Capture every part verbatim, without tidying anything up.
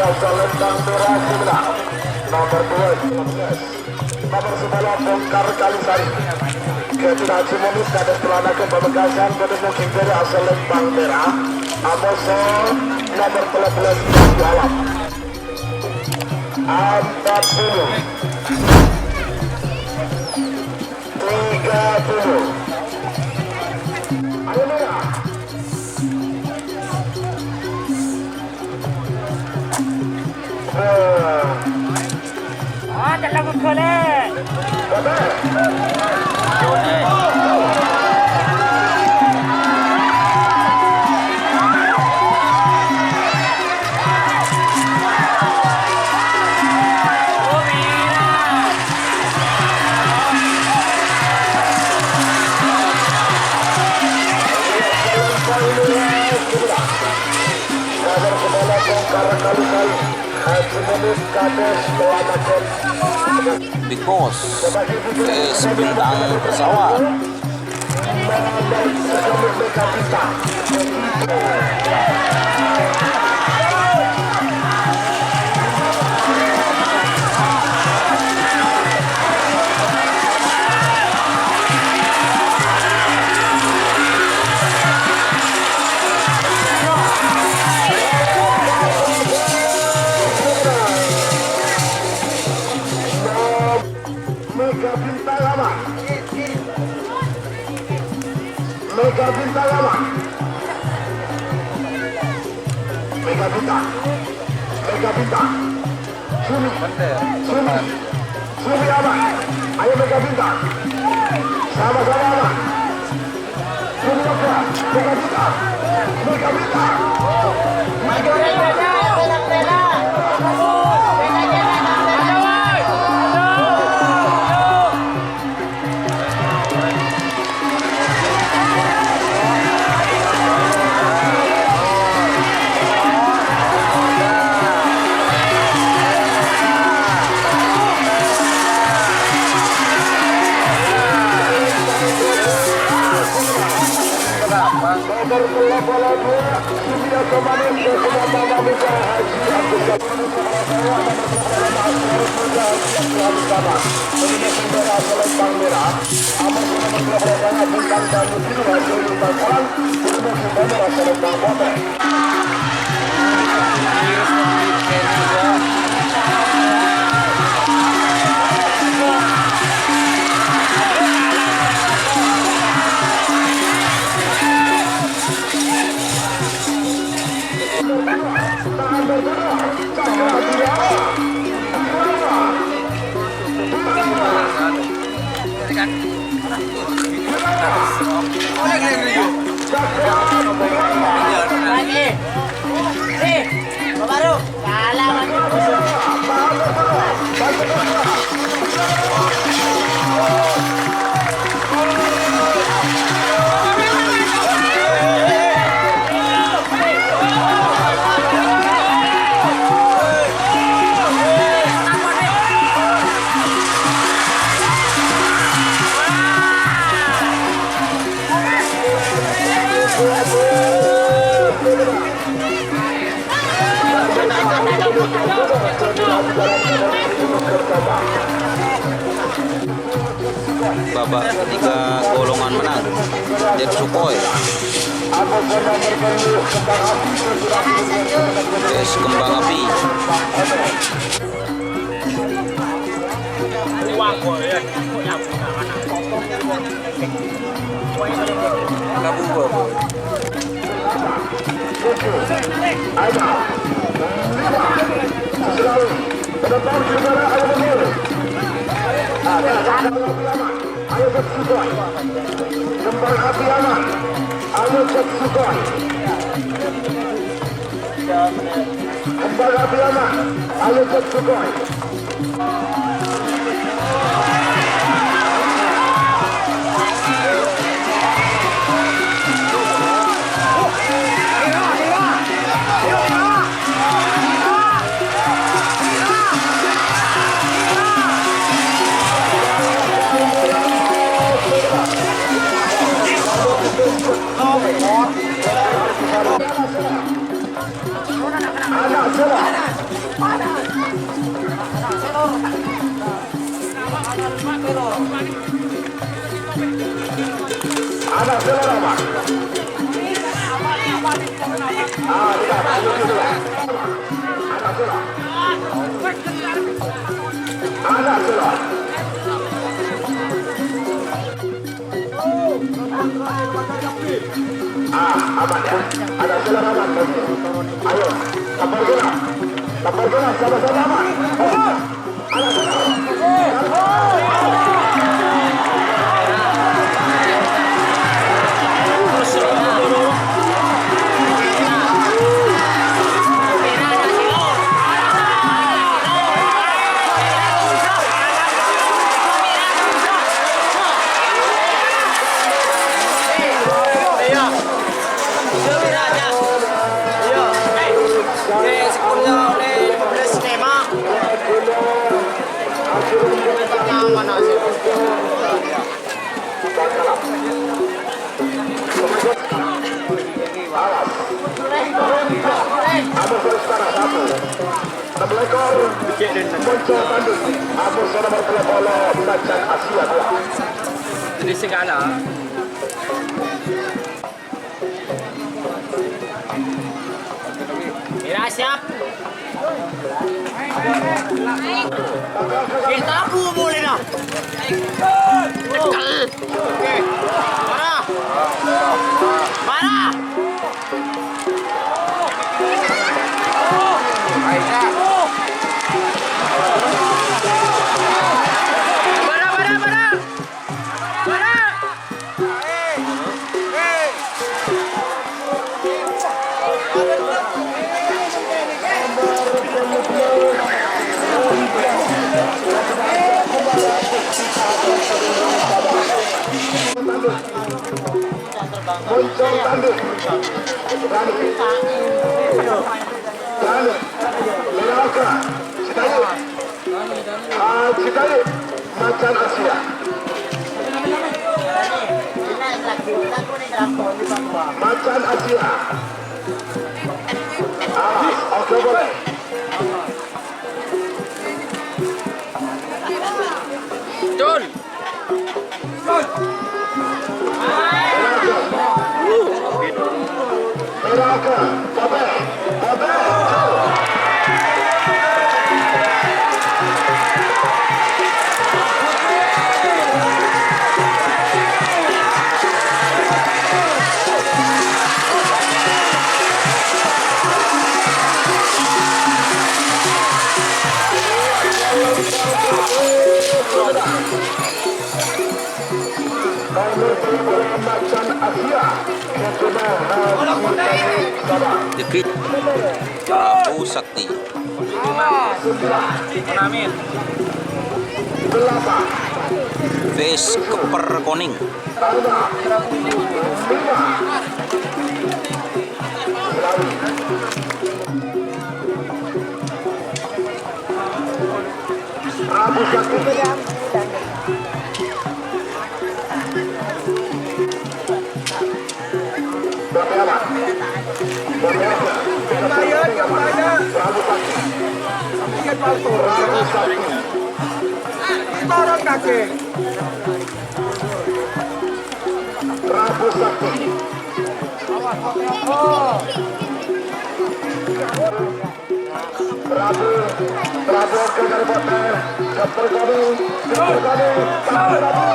Selendang merah sebelah. Nomor dua. Nomor sebelah Bongkar Kalisari. Gading Haji Munis, Kadek Pelanakan Pamekasan, Gading Mungkin dari asal Lembang Merah. Amoso nomor tiga belas di alam. Empat puluh. Tiga puluh. Ayo, Merah. Big Boss, eh, Sebintang Pesawat. Mega Bintang aman. Mega Bintang aman. Mega Bintang. Mega Bintang. Sumi. Sumi. Sumi aman. Ayo Mega Bintang. Sama-sama aman. Babak ketiga golongan menang, Jet Sukhoi. Tes kembang api. Kembang api aman. Ayo, Jet Sukhoi. Kembang api aman. Ayo, Jet Sukhoi. Anak Jawa. Ana' sè lora, Pak. Ah, tidak, tidak, tidak. Ana' sè lora. Ana' sè lora. Ah, aman ya. Ada salah aman. Ayo, tebar gerak. Tebar gerak, sama-sama aman. Ayo. Ada salah. Awas. Nomor satu, Istana satu. Enam lekor. Muncul tanduk. Nomor nomor dua puluh, Macan Asia dua. Jadi segala. Ya, siap. Kita aku boleh dah. Tekel. Oke. Mana? Mana? Mana, mana, mana? Mana? Muncul tanduk. Tanduk. Tanduk. Merah. Citayu. Ah, Citayu. Macan Asia. Macan Asia. Ah, oke, boleh. Cun. Debit Prabu Sakti. Face keper kuning. Prabu Sakti. Prabu, Prabu Oke dari Bote, Dokter Kami, Dokter Kami, Prabu, Prabu.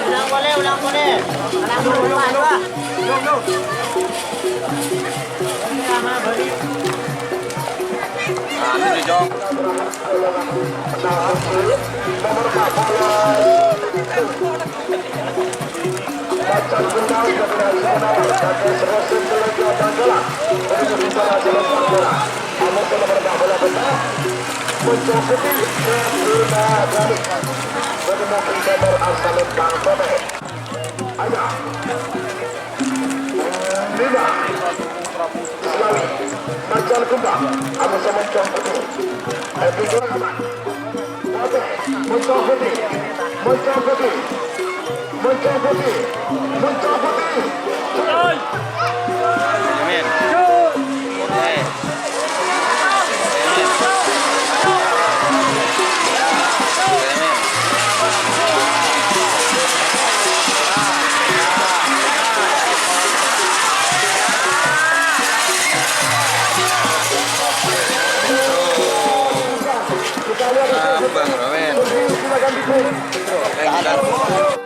Ulang boleh, ulang boleh. Ulang boleh. Nah, itu, Jok. Abang Romen. Engkang.